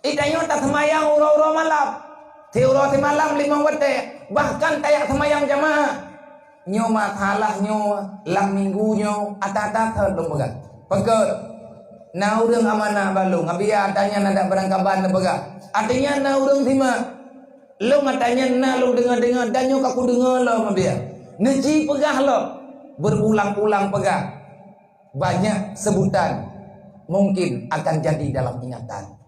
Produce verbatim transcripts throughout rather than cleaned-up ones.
Itanyoe taseumayang uroe-uroe malam, siuroe simalam limong watée, bahkan tajak seumayang jamaah. Nyoe masalah nyoe lam minggu nyoe ata-ata that lôn peugah. Pakon? Na ureuëng amanah bak lôn, abiya ata nyan adak beurangkaban neupeugah. Artinya na ureuëng simak. Lôn ata nyan na lôn deungoe-deungoe dan nyoe ka kudeungoe lom abiya. Neuci peugah lom, berulang-ulang peugah. Banyak sebutan mungkin akan jadi dalam ingatan.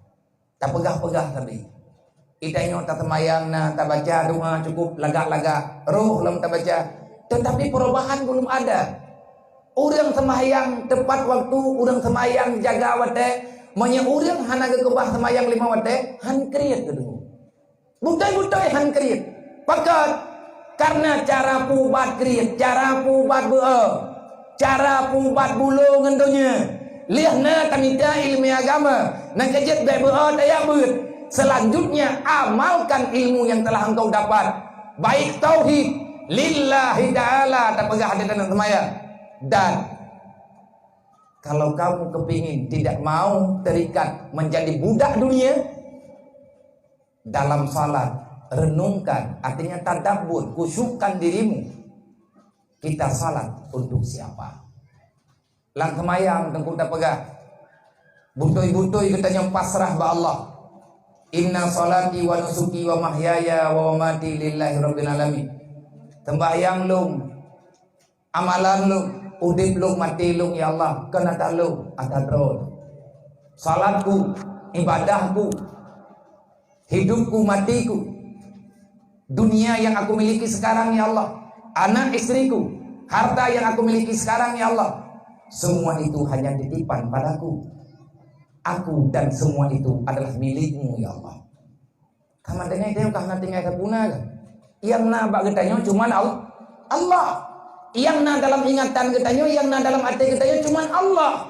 Tapeugah-peugah sabe. Itanyoe taseumayang na tabaca doa cukup lagak-lagak, roh lom tabaca. Tetapi perubahan belum ada. Ureuëng seumayang tepat waktu, ureuëng seumayang jaga watée, meunyoe ureuëng hana geukeubah seumayang lima watée, han kriet geudeungoe. Beutôi-beutôi han kriet. Pakon? Karena cara peuubat kriet, cara peuubat beu-o, cara peuubat bulo ngon donya. Lheueh na tamita iéleumé agama, nyang keujeuet bék beu-o tajak beuet. Selanjutnya, amalkan ilmu yang telah engkau dapat. Baik tauhid lillahi ta'ala, tapeugah di dalam seumayang. Dan kalau kamu kepingin tidak mau terikat menjadi budak dunia, dalam salat, renungkan, artinya tadabbur, khusyukkan dirimu. Kita salat untuk siapa? Lam seumayang teungku tapeugah, beutôi-beutôi geutanyoe pasrah bak Allah. Inna salati wa nusuki wa mahyaya wa mamati lillahi rabbil alamin. Sembahyang lôn, amalan lôn, udeb lôn, maté lôn, ya Allah, kon ata lôn, ata Droe. Salatku, ibadahku, hidupku, matiku, dunia yang aku miliki sekarang, ya Allah, anak istriku, harta yang aku miliki sekarang, ya Allah, semua itu hanya titipan padaku. Aku dan semua itu adalah milikmu, ya Allah. Ka meuteumé teuh ka hana tinggai sapeue na kan? Nyang na bak geutanyoe cuman Al-, Allah. Nyang na dalam ingatan geutanyoe, nyang na dalam até geutanyoe cuman Allah.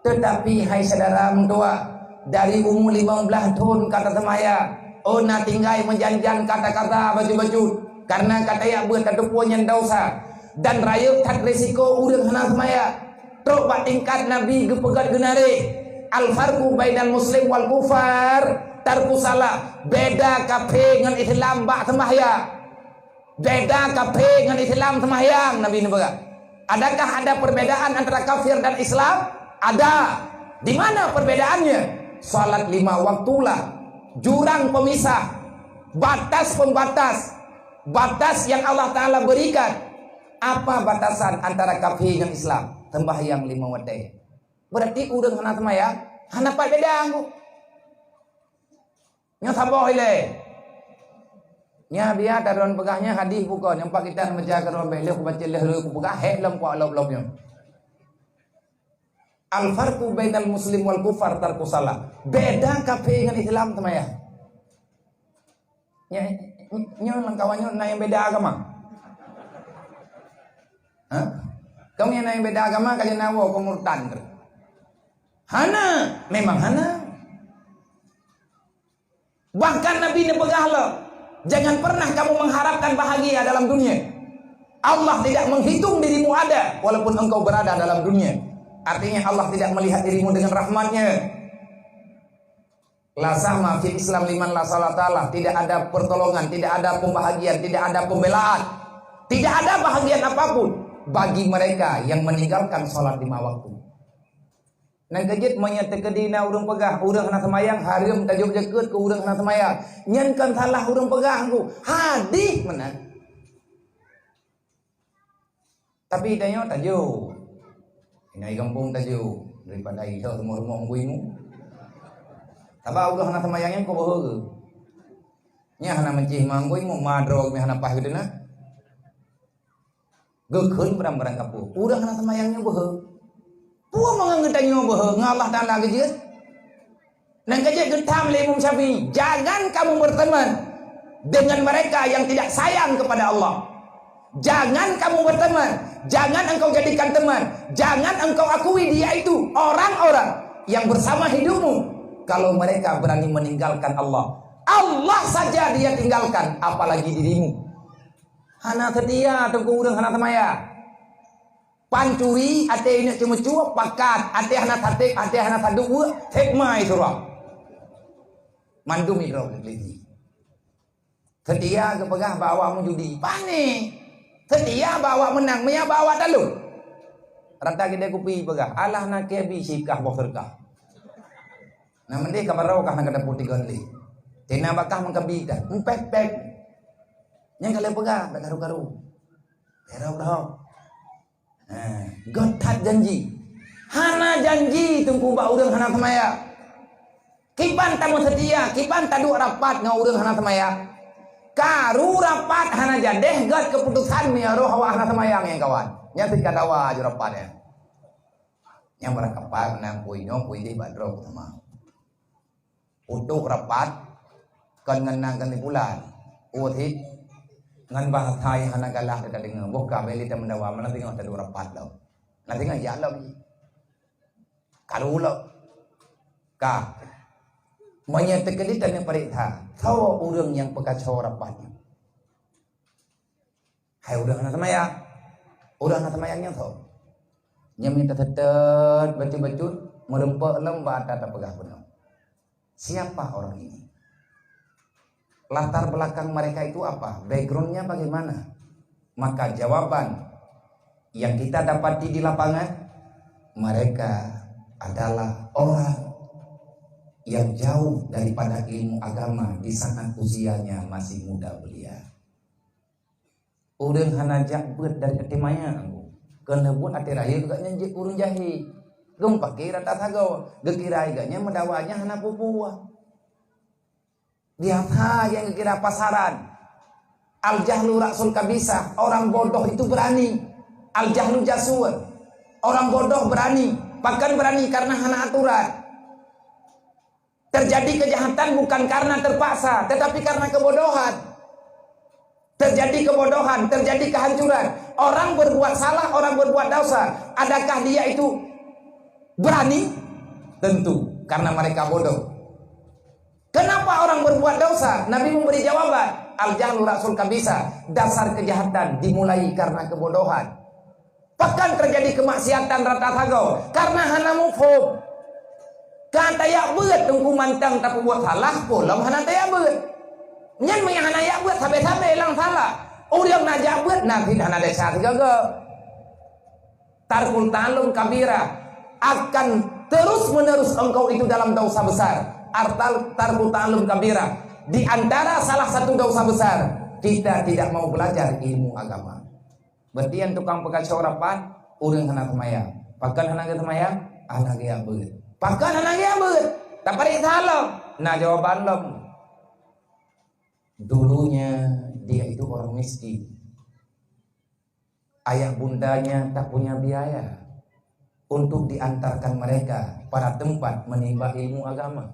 Tetapi hai syedara meutuah, dari umu limong blaih thon ka taseumayang, oh na tinggai meujan-jan kata-kata bacut-bacut. Karena ka tajak beuet tateupeue nyan desya. Dan rayeuk that risiko ureuëng hana seumayang. Trok bak tingkat Nabi geupeugét geunareh, "Al-farqu bainal muslim wal kufar tarku salah." Beda kafé ngon Islam bak seumahyang. Beda kafé ngon Islam seumahyang, Nabi neupeugah. Adakah ada perbedaan antara kafir dan Islam? Ada. Di mana perbedaannya? Salat lima waktulah jurang pemisah, batas pembatas, batas yang Allah Ta'ala berikan. Apa batasan antara kafé ngon Islam? Sembahyang lima watée. Berarti ureuëng hana seumayang, hana pat beda ngon. Nyoe saboh ilée. Nya biya taron peugah nyan hadis bukan, nyang pat kitab baca keudroe bék lheueh kubaca lheueh lheueh kupeugah hék lom kuat lom-lom nyoe. Al-farqu bainal muslim wal kufar tarku salah. Beda kafé ngon Islam seumayang. Nya, nyoe lam kawan nyoe na nyang beda agama. Hah? Kamu nyang na nyang beda agama ka jeuet na woe keu murtad. Hana, memang hana. Bahkan Nabi neupeugah lom, "Jangan pernah kamu mengharapkan bahagia dalam dunia. Allah tidak menghitung dirimu ada walaupun engkau berada dalam dunia." Artinya Allah tidak melihat dirimu dengan rahmatnya. La sahma fil Islam liman la salata lah. Tidak ada pertolongan, tidak ada pembahagian, tidak ada pembelaan. Tidak ada bahagian apapun bagi mereka yang meninggalkan salat lima waktu. Nyang keujeuet meunyoe teukeudi na ureuëng peugah, ureuëng hana seumayang hareuem tajok jakeuet keu ureuëng hana seumayang. Nyan kon salah ureuëng peugah, Teungku. Hadih meunan. Tapi tanyoe tajok. Inai gampông tajok daripada isoe rumoh-rumoh ngui mu. Sabab ureuëng hana seumayang nyan keu beuhe. Nyan hana mencih ma ngui mu, ma droe meuhana paih geudeunah. Geukheun barang-barang kapeue. Ureuëng hana seumayang nyoe beuhe. Peue mangat geutanyoe beuhe ngon Allah Taala geujeuet? Nyang keujeuet geutham lé Imam Syafi'i, "Jangan kamu berteman dengan mereka yang tidak sayang kepada Allah. Jangan kamu berteman, jangan engkau jadikan teman, jangan engkau akui dia itu orang-orang yang bersama hidupmu kalau mereka berani meninggalkan Allah. Allah saja dia tinggalkan, apalagi dirimu." Hana seutia teungku ureuëng hana seumayang. Pancuri, até ingat ceumeucue, pakat, até hana saték, até hana saduek, sép mai surang. Mandum idroe keu Iblih. Seutia geupeugah bak awak meujudi, pane. Seutia bak awak meunang, meunyo bak awak talon. Rata keudè kupi peugah, "Alah na keu bi sikah boh seureuka." Nah, mendeh ka barô kah na ka dapur tiga lé. Tina bakah mengkabi dah, empek-pek. Nyang ka lheueh peugah, dak karu-karu. Ero-ero. Ha, göt that janji. Hana janji Teungku bak ureuëng hana seumayang. Kiban tameuseutia, kiban taduek rapat ngon ureuëng hana seumayang. Karu rapat hana jadeh göt keuputusan meunyo roh awak hana seumayang nyang kawan. Nyan sit ka dawa ju rapat nyan. Nyang beurangkapat nang pui nyoe pui deh bak droe sama. Utok rapat kon ngon nang kesimpulan. Uweuh hit ngon bahasa nyang hana galak teuka deungoe. Boh ka beli teumeudawa mana tengok tadu rapat lom. Nah tengok jak lom ji. Kalu lom. Ka. Meunyoe teukeudi tanyoe pareksa, soe ureuëng nyang peukaco rapat nyoe? Hai ureuëng hana seumayang. Ureuëng hana seumayang nyang soe? Nyang minta seutôt bacut-bacut meureumpok lom bak ata tapeugah bunoe. Siapa orang ini? Latar belakang mereka itu apa? Backgroundnya bagaimana? Maka jawaban yang kita dapati di lapangan, mereka adalah orang yang jauh daripada ilmu agama di saat usianya masih muda belia. Ureuëng hana jak beuet dari até maya, kon lheueh buet até rayeuk gobnyan jeuet ureuëng jahé. Geumeupaké rata sagoe, geukira gobnyan meudawa nyan hana peue-peue. Biasa nyang geukira pasaran. Al-jahlu ra'sul kabisah, orang bodoh itu berani. Al-jahlu jasur, orang bodoh berani. Pakon berani? Karena hana aturan. Terjadi kejahatan bukan karena terpaksa, tetapi karena kebodohan. Terjadi kebodohan, terjadi kehancuran. Orang berbuat salah, orang berbuat dosa. Adakah dia itu berani? Tentu, karena mereka bodoh. Kenapa orang berbuat dosa? Nabi memberi jawaban, "Al-jahlu ra'sul kabisah." Dasar kejahatan dimulai karena kebodohan. Pakon terjadi kemaksiatan rata sagoe? Karena hana muphom. Ka tayak beuet teungku mantong tapeubuet salah, gohlom hana tayak beuet. Nyan meunyo hana yak beuet sabe-sabe lam salah. Ureuëng na jak beuet na sit hana desya sigoe. Tarkul ta'allum kabirah, akan terus-menerus engkau itu dalam dosa besar. Artal tarkul ta'allum kabirah, di antara salah satu dosa besar, kita tidak mau belajar ilmu agama. Berarti nyang tukang peukaco rapat, ureuëng hana seumayang. Pakon hana geuseumayang? Hana geujak beuet. Pakon hana geujak beuet? Taparéksa lom. Na jawaban lom. Dulunya dia itu orang miskin. Ayah bundanya tak punya biaya untuk diantarkan mereka pada tempat menimba ilmu agama.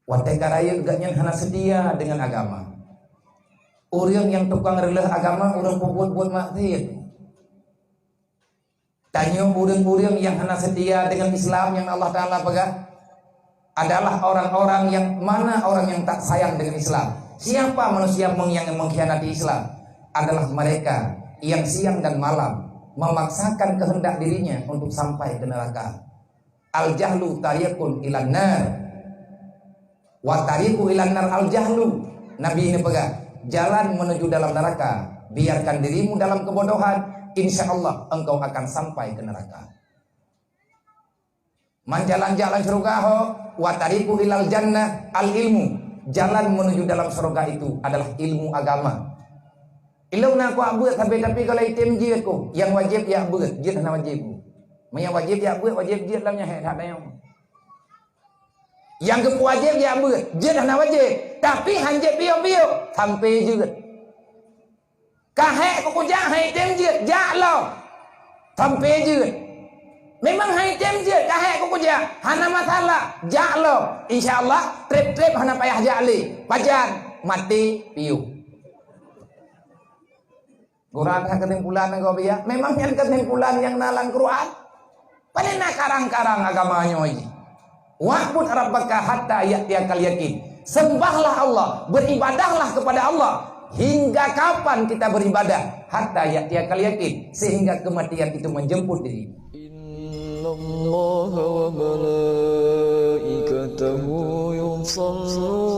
Watée ka rayeuk gobnyan hana seutia deungon agama. Ureuëng nyang tukang reuleueh agama, ureuëng peubuet-buet maksiat. Tanyoe ureuëng-ureuëng nyang hana seutia deungon Islam nyang Allah Taala peugah adalah orang-orang yang mana orang yang tak sayang dengan Islam. Siapa manusia meng-, yang mengkhianati Islam? Adalah mereka yang siang dan malam memaksakan kehendak dirinya untuk sampai ke neraka. Al-jahlu tariqun ilan nar. Wa tariqu ilan nar al-jahlu. Nabi ini peugah, jalan menuju dalam neraka. Biarkan dirimu dalam kebodohan, insya Allah engkau akan sampai ke neraka. Man jalan-jalan syurga ho, wa tariqu ilal jannah al-ilmu. Jalan menuju dalam surga itu adalah ilmu agama. Ilmu na kuak beuet sampai tapi kalau item jeuet ku, yang wajib ya beuet, jeuet hana wajib. Meunyo wajib ya beuet, wajib jeuet lam nyan hai that dayong. Nyang geupeuwajéb jak beuet, jeuet hana wajéb, tapi han jeuet piôh-piôh, sampai jeuet. Ka hék keu kujak, han item jeuet, jak lom, sampai jeuet. Memang han item jeuet, ka hék keu kujak, hana masalah, jak lom. Insya Allah, treb-treb hana payah jak lé. Pajan, maté piôh. Gura that keusimpulan nanggroe biya, memang nyan keusimpulan nyang na lam Quran. Pane na karang-karang agama nyoe jih. "Wa'bud rabbaka hatta ya'tiyakal yakin." Sembahlah Allah, beribadahlah kepada Allah hingga kapan kita beribadah? Hatta ya'tiyakal yakin, sehingga kematian itu menjemput diri. Innallaha wa malaikatahu صلوا